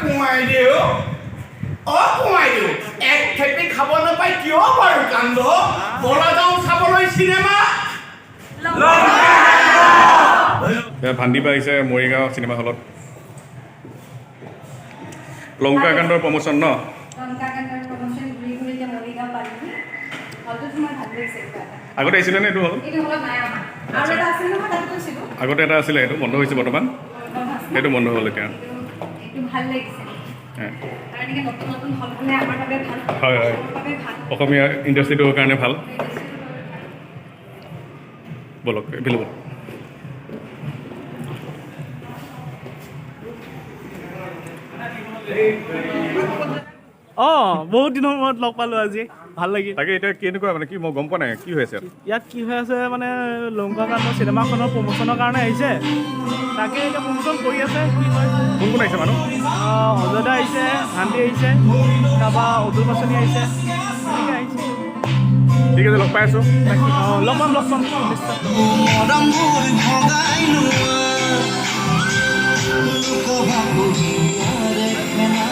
কমাইদেউ, অ কমাইদেউ, এক থেপি খাব নাপাই কিয় বাৰু কান্দ? বলা যাওঁ চাবলৈ চিনেমা। ভান্তিবা আহিছে মৰিগাঁও চিনেমা হলত লংকাকাণ্ডৰ প্ৰমোশ্যন ন? লংকাকাণ্ডৰ প্ৰমোশ্যন ঘূৰি ঘূৰি এতিয়া মৰিগাঁও পালোহি। হলটোত সোমাই ভাল লাগিছে কিবা এটা। আগতে আহিছিলে নে এইটো হল? এইটো হলত নাই অহা। আৰু এটা আছিল নহয়, তাত গৈছিলোঁ। আগতে এটা আছিলে, সেইটো বন্ধ হৈছে বৰ্তমান। বন্ধ আছে। সেইটো বন্ধ হ'ল এতিয়া। এইটো ভাল লাগিছে। আৰু এনেকৈ নতুন নতুন হল হ'লে আমাৰ বাবে ভাল। হয়, হয়। অসমৰ বাবে ভাল। অসমীয়া ইণ্ডাষ্ট্ৰিটোৰ কাৰণে ভাল। ইণ্ডাষ্ট্ৰিটোৰ বাবে ভাল। ব'লক, এইফালে ব'লক। অঁ, বহুত দিনৰ মূৰত লগ পালোঁ আজি, ভাল লাগিল। তাকে, এতিয়া কেনেকুৱা, মানে কি, মই গম পোৱা নাই কি হৈ আছে ইয়াত। ইয়াত কি হৈ আছে মানে, লংকাকাণ্ড চিনেমাখনৰ প্ৰমোশ্যনৰ কাৰণে আহিছে। তাকে এতিয়া প্ৰমোশ্যন কৰি আছে, কি হয়। কোন কোন আহিছে মানুহ? অজয় দা আহিছে, ভান্তি আহিছে, তাৰপৰা অতুল পাচনি আহিছে, এনেকৈ আহিছে। ঠিক আছে, লগ পাই আছোঁ। বাকী অঁ, লগ পাম, লগ পাম নিশ্চয়। মৰমবোৰ ভগাই লোৱা লোকভা কুঁহিয়াৰে ফেনা।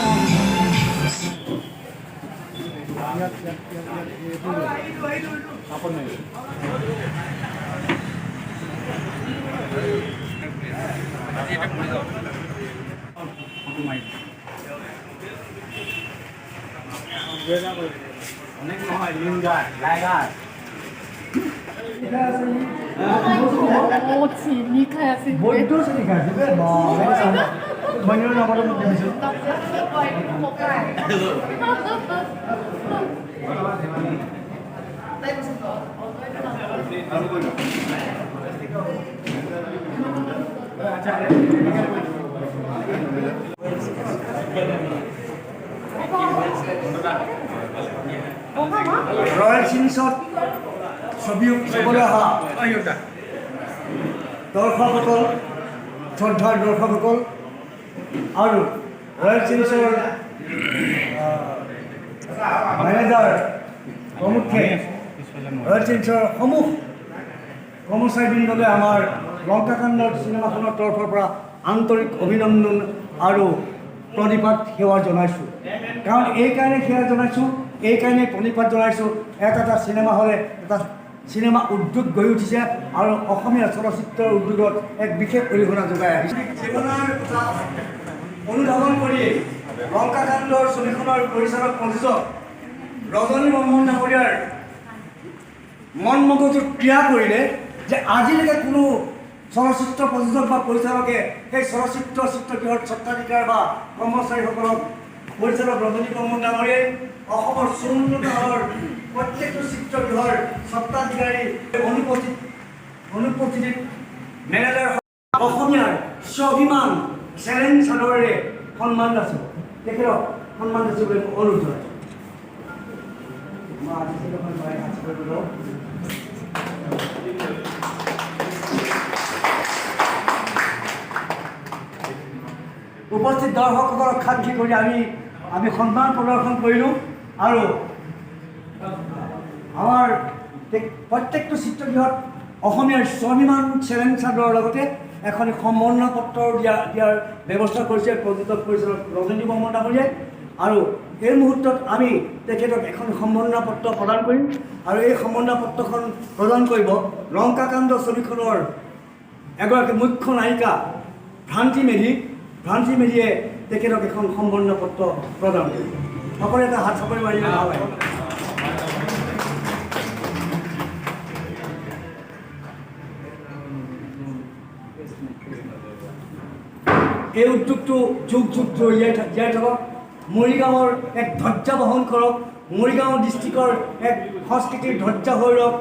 চিনি খাই আছে। বৈদ্য চিনি খাইছে। মইনৰ নামতে মোক দিছোঁ। ৰয়েল চিনিছত ছবি চাবলৈ অহা দৰ্শকসকল, শ্ৰদ্ধাৰ দৰ্শকসকল আৰু ৰয়েল চিনিছৰ মেনেজাৰ প্ৰমুখ্যে ৰয়েল চিনিছৰ সমূহ কৰ্মচাৰীবৃন্দলৈ আমাৰ লংকাকাণ্ডৰ চিনেমাখনৰ তৰফৰ পৰা আন্তৰিক অভিনন্দন আৰু প্ৰণিপাত সেৱা জনাইছোঁ। কাৰণ এইকাৰণে সেৱা জনাইছোঁ, এইকাৰণে প্ৰণিপাত জনাইছোঁ, এটা এটা চিনেমা হলে এটা চিনেমা উদ্যোগ গঢ়ি উঠিছে আৰু অসমীয়া চলচ্চিত্ৰৰ উদ্যোগত এক বিশেষ অৰিহণা যোগাই আহিছে। চেতনাৰ কথা অনুধাৱন কৰি লংকাকাণ্ডৰ ছবিখনৰ পৰিচালক প্ৰযোজক ৰজনী বৰ্মন ডাঙৰীয়াৰ মন মগজুত ক্ৰিয়া কৰিলে যে আজিলৈকে কোনো চলচ্চিত্ৰ প্ৰযোজক বা পৰিচালকে সেই চলচ্চিত্ৰ চিত্ৰগৃহৰ স্বত্বাধিকাৰ বা কৰ্মচাৰীসকলক, পৰিচালক ৰজনী বৰ্মন ডাঙৰীয়াই অসমৰ 54টা হলৰ প্ৰত্যেকটো চিত্ৰগৃহৰ স্বত্বাধিকাৰী অনুপস্থিতিত মেনেজাৰ অসমীয়াৰ স্বাভিমান চেলেং চাদৰেৰে সন্মান যাচোঁ, তেখেতক সন্মান যাচিবলৈ মই অনুৰোধ জনাইছোঁ। মই আজি চিনেমাখন চলাই হাত চাপৰি লওঁ। উপস্থিত দৰ্শকসকলক সাক্ষী কৰি আমি সন্মান প্ৰদৰ্শন কৰিলোঁ আৰু আমাৰ প্ৰত্যেকটো চিত্ৰগৃহত অসমীয়াৰ স্বাভিমান চেলেং চাদৰৰ লগতে এখন সম্বৰ্ধনা পত্ৰ দিয়াৰ ব্যৱস্থা কৰিছে প্ৰযোজক পৰিচালক ৰজনী বৰ্মন ডাঙৰীয়াই। আৰু এই মুহূৰ্তত আমি তেখেতক এখন সম্বৰ্ধনা পত্ৰ প্ৰদান কৰিম আৰু এই সম্বৰ্ধনা পত্ৰখন প্ৰদান কৰিব লংকাকাণ্ড ছবিখনৰ এগৰাকী মুখ্য নায়িকা ভ্ৰান্তি মেধি। ভ্ৰান্তি মেধিয়ে তেখেতক এখন সম্বৰ্ধনা পত্ৰ প্ৰদান কৰিব। সকলোৱে এটা হাত চাপৰি মাৰিলে ভাল লাগে। এই উদ্যোগটো যুগ যুগ ধৰি জীয়াই থাকক, মৰিগাঁৱৰ এক ধ্বজা বহন কৰক, মৰিগাঁও ডিষ্ট্ৰিক্টৰ এক সংস্কৃতিৰ ধ্বজা হৈ ৰওক,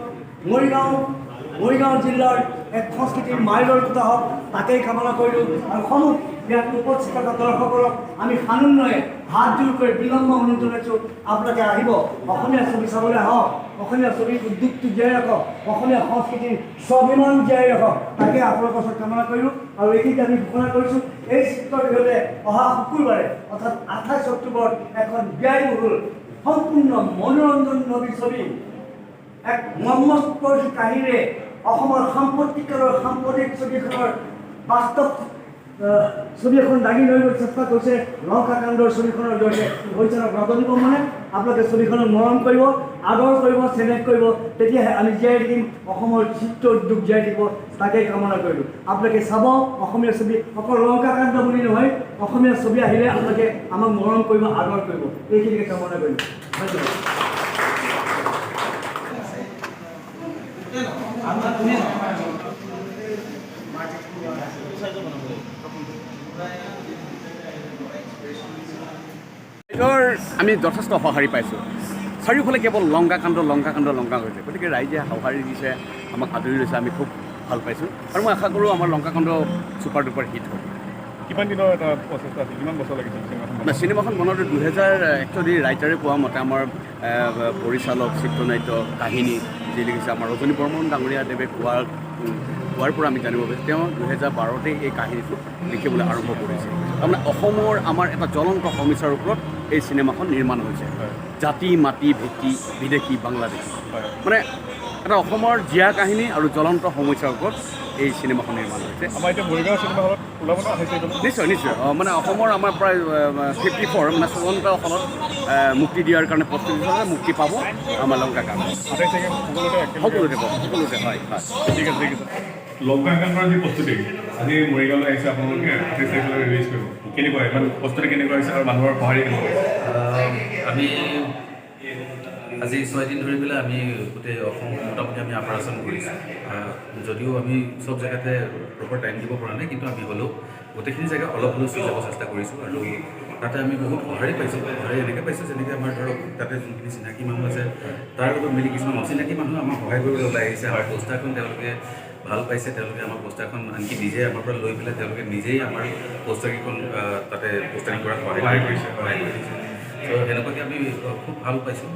মৰিগাঁও জিলাৰ এক সংস্কৃতিৰ মাইলৰ খুঁটা হওক, তাকেই কামনা কৰিলোঁ। আৰু সমূহ ইয়াত উপস্থিত থকা দৰ্শকসকলক আমি সানুন্বয়ে হাত জোৰ কৰি বিলম্ব অনুৰোধ জনাইছোঁ, আপোনালোকে আহিব, অসমীয়া ছবি চাবলৈ আহক, অসমীয়া ছবিৰ উদ্যোগটো জীয়াই ৰাখক, অসমীয়া সংস্কৃতিৰ স্বাভিমান জীয়াই ৰাখক, তাকে আপোনালোকৰ ওচৰত কামনা কৰিলোঁ। আৰু এইখিনিতে আমি ঘোষণা কৰিছোঁ, এই চিত্ৰগৃহতে অহা শুকুৰবাৰে অৰ্থাৎ 28 অক্টোবৰত এখন ব্যয়বহুল সম্পূৰ্ণ মনোৰঞ্জন নবী ছবি, এক মৰ্মস্পৰ্শী কাহিনীৰে অসমৰ সাম্প্ৰতিক কালৰ সাম্প্ৰতিক ছবিখনৰ বাস্তৱ ছবি এখন দাঙি ধৰিব চেষ্টা কৰিছে লংকাকাণ্ডৰ ছবিখনৰ জৰিয়তে। পৰিচালক ৰজনী বৰ্মনে, আপোনালোকে ছবিখনক মৰম কৰিব, আদৰ কৰিব, চেনেহ কৰিব, তেতিয়াহে আমি জীয়াই থাকিম, অসমৰ চিত্ৰ উদ্যোগ জীয়াই থাকিব, তাকেই কামনা কৰিলোঁ। আপোনালোকে চাব অসমীয়া ছবি, অকল লংকাকাণ্ড বুলি নহয়, অসমীয়া ছবি আহিলে আপোনালোকে আমাক মৰম কৰিব, আদৰ কৰিব, এইখিনিকে কামনা কৰিলোঁ। ধন্যবাদ। ৰাইজৰ আমি যথেষ্ট সঁহাৰি পাইছোঁ। চাৰিওফালে কেৱল লংকাকাণ্ড, লংকাকাণ্ড, লংকা হৈছে। গতিকে ৰাইজে সঁহাৰি দিছে, আমাক আদৰি লৈছে, আমি খুব ভাল পাইছোঁ আৰু মই আশা কৰোঁ আমাৰ লংকাকাণ্ড ছুপাৰ ডুপাৰ হিট হ'ব। কিমান দিনৰ এটা প্ৰচেষ্টা আছিল, কিমান বছৰ লাগিছিল চিনেমাখন মানে চিনেমাখন বনাওঁতে 2000, একচুৱেলি ৰাইটাৰে কোৱা মতে আমাৰ পৰিচালক, চিত্ৰনাট্য, কাহিনী যি লিখিছে আমাৰ ৰজনী বৰ্মন ডাঙৰীয়া দেৱে কোৱাৰ পৰা আমি জানিব পাৰিছোঁ, তেওঁ 2012তেই এই কাহিনীটো লিখিবলৈ আৰম্ভ কৰিছে। তাৰমানে অসমৰ আমাৰ এটা জ্বলন্ত সমস্যাৰ ওপৰত এই চিনেমাখন নিৰ্মাণ হৈছে। জাতি, মাটি, ভেটি, বিদেশী, বাংলাদেশী, মানে এটা অসমৰ জীয়া কাহিনী আৰু জ্বলন্ত সমস্যাৰ ওপৰত এই চিনেমাখন নিৰ্মাণ হৈছে। আমাৰ এতিয়া মৰিগাঁও চিনেমা হলত ওলাব ন 28 তাৰিখলৈ? নিশ্চয়, নিশ্চয়। মানে অসমৰ আমাৰ প্ৰায় 54, মানে 54টা হলত মুক্তি দিয়াৰ কাৰণে প্ৰস্তুতি চলিছে। মুক্তি পাব আমাৰ লংকা কাণ্ড। 28 তাৰিখে সকলোতে একেলগে? সকলোতে পাব, সকলোতে, হয় হয়। ঠিক আছে, ঠিক আছে। লংকাকাণ্ডৰ যি প্ৰস্তুতি, আজি মৰিগাঁৱলৈ আহিছে আপোনালোকে, 28 তাৰিখলৈ ৰিলিজ কৰিব, কেনেকুৱা ইমান প্ৰস্তুতি কেনেকুৱা হৈছে আৰু মানুহৰ সঁহাৰি কেনেকুৱা হৈছে? আমি আজি 6 দিন ধৰি পেলাই আমি গোটেই অসম মোটামুটি আমি আপাৰ আছাম ঘূৰিছোঁ। যদিও আমি চব জেগাতে প্ৰপাৰ টাইম দিব পৰা নাই, কিন্তু আমি হ'লেও গোটেইখিনি জেগা অলপ হ'লেও চুই যাব চেষ্টা কৰিছোঁ আৰু তাতে আমি বহুত সঁহাৰি পাইছোঁ। সঁহাৰি এনেকৈ পাইছোঁ যেনেকৈ আমাৰ ধৰক তাতে যোনখিনি চিনাকি মানুহ আছে, তাৰ লগত মিলি কিছুমান অচিনাকি মানুহ আমাক সহায় কৰিবলৈ ওলাই আহিছে। আমাৰ পোষ্টাৰখন তেওঁলোকে ভাল পাইছে। তেওঁলোকে আমাৰ পোষ্টাৰখন আনকি নিজে আমাৰ পৰা লৈ পেলাই তেওঁলোকে নিজেই আমাৰ পোষ্টাৰকেইখন তাতে পোষ্টাৰিং কৰাত সহায় কৰিছে। সহায় কৰিছে। চ' সেনেকুৱাকৈ আমি খুব ভাল পাইছোঁ,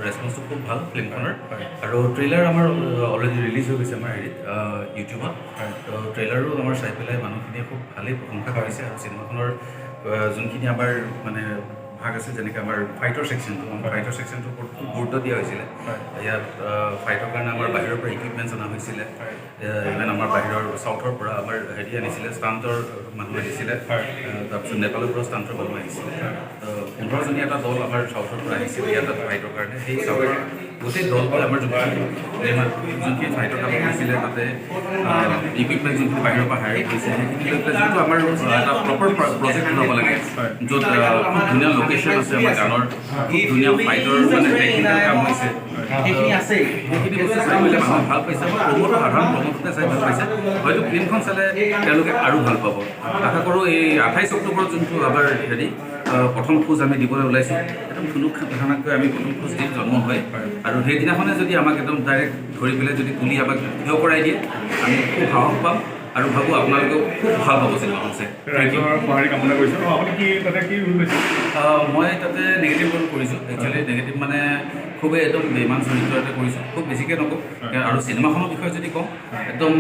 ৰেচপন্সটো খুব ভাল ফিল্মখনৰ। আৰু ট্ৰেইলাৰ আমাৰ অলৰেডি ৰিলিজ হৈ গৈছে আমাৰ হেৰিত, ইউটিউবত। ত' ট্ৰেইলাৰো আমাৰ চাই পেলাই মানুহখিনিয়ে খুব ভালেই প্ৰশংসা কৰিছে আৰু চিনেমাখনৰ যোনখিনি আমাৰ মানে ভাগ আছে, যেনেকৈ আমাৰ ফাইটৰ ছেকশ্যনটো, আমাৰ ফাইটৰ ছেকশ্যনটোৰ ওপৰত খুব গুৰুত্ব দিয়া হৈছিলে। ইয়াত ফাইটৰ কাৰণে আমাৰ বাহিৰৰ পৰা ইকুইপমেণ্টছ অনা হৈছিলে। ইভেন আমাৰ বাহিৰৰ চাউথৰ পৰা আমাৰ হেৰি আনিছিলে, ষ্টাণ্টৰ মানুহ আহিছিলে। তাৰপিছত নেপালৰ পৰা ষ্টাণ্টৰ মানুহ আহিছিলে। 15জনীয়া এটা দল আমাৰ চাউথৰ পৰা আহিছিলে ইয়াত ফাইটৰ কাৰণে। সেই চাউথৰ গোটেই দলটোৱে আমাৰ যোনখিনি ফাইটৰ কাম কৰিছিলে, তাতে ইকুইপমেণ্ট যোনখিনি বাহিৰৰ পৰা হায়াৰ কৰিছে, সেইখিনি লৈ পেলাই যোনটো আমাৰ এটা প্ৰপাৰ প্ৰজেক্ট ওলাব লাগে, য'ত খুব ধুনীয়া লোকেশ্যন আছে আমাৰ গানৰ, খুব ধুনীয়া ফাইটৰ মানে টেকনিকেল কাম হৈছে, সেইখিনি বস্তু চাই পেলাই মানুহে ভাল পাইছে। আমাৰ প্ৰমোটো, সাধাৰণ প্ৰমোটোতে চাই ভাল পাইছে। হয়তো ফিল্মখন চালে তেওঁলোকে আৰু ভাল পাব। আশা কৰোঁ এই 28 অক্টোবৰত যোনটো আমাৰ হেৰি প্ৰথম খোজ আমি দিবলৈ ওলাইছোঁ, একদম থুনুক থানাককৈ আমি প্ৰথম খোজ দিম জন্ম হয় আৰু সেইদিনাখনে যদি আমাক একদম ডাইৰেক্ট ধৰি পেলাই যদি তুলি আমাক থিয় কৰাই দিয়ে, আমি খুব সাহস পাম আৰু ভাবোঁ আপোনালোকেও খুব ভাল পাব চিনেমাখন চাই। Thank U. ৰাইজৰ সঁহাৰি কামনা কৰিছোঁ। আৰু আপুনি কি তাতে কি ৰোল লৈছে? মই তাতে নিগেটিভ ৰোল কৰিছোঁ। একচুৱেলি নিগেটিভ মানে খুবেই একদম বেইমান চৰিত্ৰ এটা কৰিছোঁ, খুব বেছিকৈ নকওঁ। আৰু চিনেমাখনৰ বিষয়ে যদি কওঁ, একদম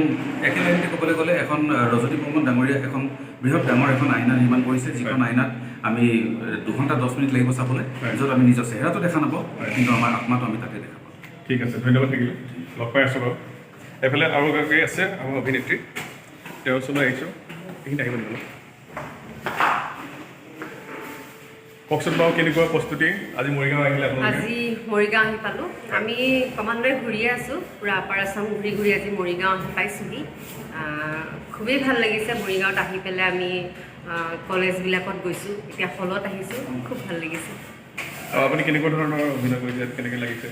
একে লাইনতে ক'বলৈ গ'লে এখন ৰজনী বৰ্মন ডাঙৰীয়া এখন বৃহৎ ডাঙৰ এখন আইনা নিৰ্মাণ কৰিছে, যিখন আইনাত আমি 2 ঘণ্টা 10 মিনিট লাগিব চাবলৈ, য'ত আমি নিজৰ চেহেৰাটো দেখা নাপাওঁ, কিন্তু আমাৰ আত্মাটো আমি তাতে দেখা পাওঁ। ঠিক আছে, ধন্যবাদ থাকিলে। লগ পাই আছোঁ বাৰু। এইফালে আৰু এগৰাকী আছে আমাৰ অভিনেত্ৰী, তেওঁৰ ওচৰলৈ আহিছোঁ। এইখিনি আহিব নেকি অলপ? কওকচোন বাৰু, কেনেকুৱা প্ৰস্তুতি? আজি মৰিগাঁও আহিলে আপোনালোকে? আজি মৰিগাঁও আহি পালোঁ। আমি ক্ৰমান্বয়ে ঘূৰিয়ে আছোঁ, পূৰা আপাৰ আছাম ঘূৰি ঘূৰি আজি মৰিগাঁও আহি পাইছোঁহি। খুবেই ভাল লাগিছে মৰিগাঁৱত আহি পেলাই। আমি কলেজবিলাকত গৈছোঁ, এতিয়া হলত আহিছোঁ, খুব ভাল লাগিছে। আৰু আপুনি কেনেকুৱা ধৰণৰ অভিনয় কৰিছে, কেনেকৈ লাগিছে?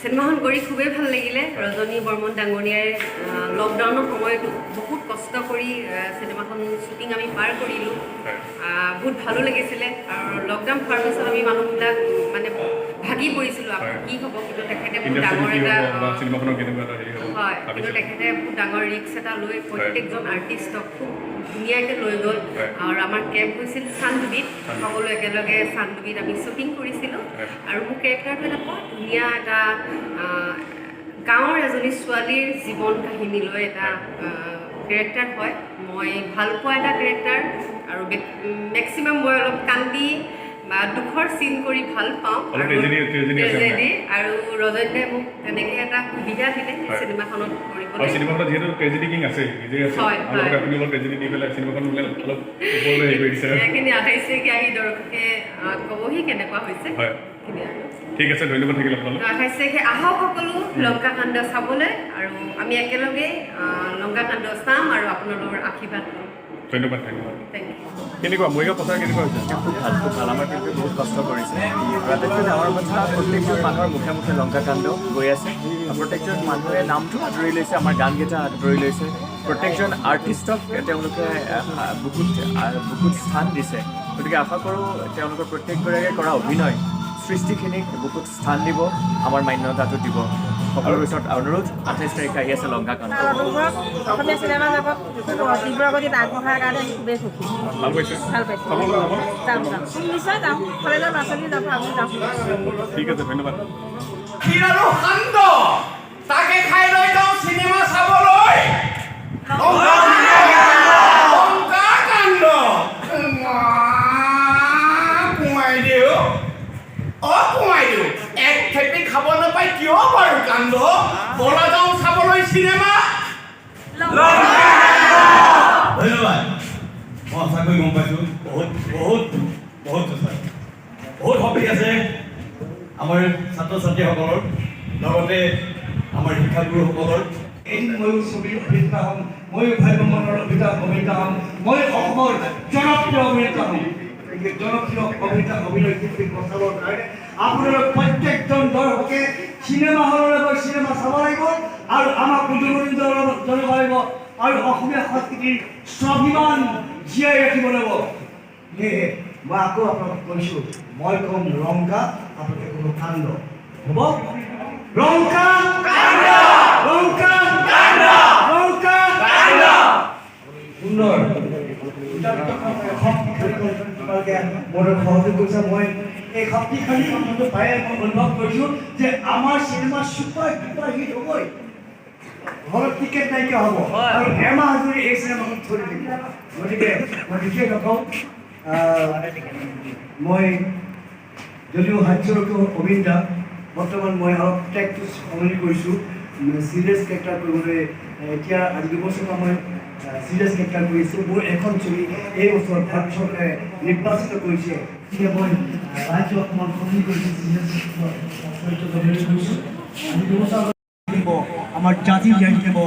চিনেমাখন কৰি খুবেই ভাল লাগিলে। ৰজনী বৰ্মন ডাঙৰীয়াই লকডাউনৰ সময়তো বহুত কষ্ট কৰি চিনেমাখন শ্বুটিং আমি পাৰ কৰিলোঁ। বহুত ভালো লাগিছিলে আৰু লকডাউন হোৱাৰ পিছত আমি মানুহবিলাক মানে ভাগি পৰিছিলোঁ, আকৌ কি হ'ব। কিন্তু তেখেতে বহুত ইণ্ডাষ্ট্ৰীটো ডাঙৰ কি এটা হ'ব বা চিনেমাখনৰ কেনেকুৱা এটা হেৰি হ'ব হয়, কিন্তু ভাবিছে? তেখেতে বহুত ডাঙৰ ৰিস্ক এটা লৈ প্ৰত্যেকজন আৰ্টিষ্টক খুব ধুনীয়াকৈ লৈ গ'ল। আৰু আমাৰ কেম্প হৈছিল চান্দডুবিত। সকলো একেলগে চান্দডুবিত আমি শ্বুটিং কৰিছিলোঁ। আৰু মোৰ কেৰেক্টাৰটো এটা বৰ ধুনীয়া এটা গাঁৱৰ এজনী ছোৱালীৰ জীৱন কাহিনী লৈ এটা কেৰেক্টাৰ হয়। মই ভাল পোৱা এটা কেৰেক্টাৰ আৰু মেক্সিমাম মই অলপ কান্দি বা দুখৰ চিন কৰি ভাল পাওঁ। অলপ tragedy আছে মানে। ট্ৰেজেডি। আৰু ৰজনীদাই মোক তেনেকৈ এটা সুবিধা দিলে চিনেমাখনত কৰি। কৰিবলৈ। চিনেমাখনত যিহেতু ট্ৰেজেডি কিং আছে, নিজেই আছে, হয়, আৰু লগতে হয়। আপুনি অলপ ট্ৰেজেডি দি পেলাই চিনেমাখন মানে অলপ ওপৰলৈ হেৰি কৰি দিছে। সেইখিনি 28 তাৰিখে আহি দৰ্শকে ক'বহি কেনেকুৱা হৈছে। সেইখিনি আৰু। ঠিক আছে, ধন্যবাদ থাকিল আপোনালোক। 28 তাৰিখে আহক সকলো লংকাকাণ্ড চাবলৈ আৰু আমি একেলগে লংকাকাণ্ড চাম আৰু আপোনালোকৰ আশীৰ্বাদ ল'ম। ধন্যবাদ, ধন্যবাদ। Thank U. কেনেকুৱা মৰিগাঁও প্ৰচাৰ কেনেকুৱা হৈছে? খুব ভাল, খুব ভাল। আমাৰ টিমটোৱে বহুত কষ্ট কৰিছে আৰু আটাইতকৈ ডাঙৰ কথা, প্ৰত্যেকজন মানুহৰ মুখে মুখে লংকাকাণ্ড গৈ আছে। প্ৰত্যেকজন মানুহে নামটো আদৰি লৈছে, আমাৰ গানকেইটা আদৰি লৈছে। প্ৰত্যেকজন আৰ্টিষ্টক তেওঁলোকে বুকুত স্থান দিছে। গতিকে আশা কৰোঁ তেওঁলোকৰ প্ৰত্যেকগৰাকীয়ে কৰা অভিনয় সৃষ্টিখিনিক বুকুত স্থান দিব, আমাৰ মান্যতাটো দিব। সকলোৰে ওচৰত অনুৰোধ, 28 তাৰিখে আহি আছে লংকাকাণ্ড। অসমীয়া চিনেমা জগত তীব্ৰ গতিত আগবঢ়াৰ কাৰণে আমি খুবেই সুখী। ভাল পাইছে? ভাল পাইছোঁ। চাবলৈ যাব? যাম, যাম, নিশ্চয় যাম। কলেজৰ ল'ৰা ছোৱালী যাব, আমি যাম। ঠিক আছে, ধন্যবাদ। ক্ষীৰ আৰু সান্দহ তাকে খাই লৈ যাওঁ চিনেমা চাবলৈ, লংকা কাণ্ড। কোমাইদেউ, অ কোমাইদেউ, এক থেপি খাব নাপাই কিয় বাৰু কান্দ? বলা যাওঁ চাবলৈ চিনেমা। ধন্যবাদ। মই সঁচাকৈ গম পাইছোঁ, বহুত বহুত বহুত সঁচা বহুত শক্তি আছে আমাৰ ছাত্ৰ ছাত্ৰীসকলৰ, লগতে আমাৰ শিক্ষাগুৰুসকলৰ। এদিন ময়ো ছবিৰ অভিনেতা হ'ম, ময়ো ভাই বমনৰ অভিনেতা হ'ম, মই অসমৰ জনপ্ৰিয় অভিনেতা হ'ম। গতিকে জনপ্ৰিয় অভিনেতা অভিনয় শিল্পীক বচাবৰ কাৰণে আপোনালোক প্ৰত্যেকজন দৰ্শকে চিনেমা হললৈ গৈ চিনেমা চাব লাগিব আৰু আমাক উদগনি জনাব লাগিব আৰু অসমীয়া সংস্কৃতিৰ স্বাভিমান জীয়াই ৰাখিব লাগিব। সেয়েহে মই আকৌ আপোনালোকক কৈছোঁ, মই ক'ম লংকা, আপোনালোকে ক'ব কাণ্ড। হ'ব? লংকা কাণ্ড, লংকা কাণ্ড, লংকা কাণ্ড। সুন্দৰ তোমালোকে মোৰ সহযোগ কৰিছা। মই এই শক্তিশালী কণ্ঠটো পায়ে মই অনুভৱ কৰিছোঁ যে আমাৰ চিনেমা ছুপাৰ ডুপাৰ হিট হ'বই। হলত টিকেট নাইকিয়া হ'ব আৰু এমাহ জুৰি এই চিনেমাখন চলি থাকিব। গতিকে মই বিশেষ নকওঁ। মই যদিও হাস্যৰস অভিনেতা, বৰ্তমান মই অলপ ট্ৰেকটো সলনি কৰিছোঁ চিৰিয়াছ কেৰেক্টাৰ কৰিবলৈ। এতিয়া আজি 2 বছৰৰ পৰা মই চিৰিয়াছ কেৰেক্টাৰ কৰিছোঁ। মোৰ এখন ছবি এই বছৰ ভাৰত চৰকাৰে নিৰ্বাচিত কৰিছে। এতিয়া মই ৰাজ্য অকণমান সলনি কৰিছোঁ, চিৰিয়াছ চৰিত্ৰত অভিনয় কৰিছোঁ। আজি 2 বছৰ আগত থাকিব, আমাৰ জাতি জীয়াই থাকিব,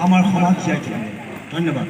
আমাৰ সমাজ জীয়াই থাকিব। ধন্যবাদ।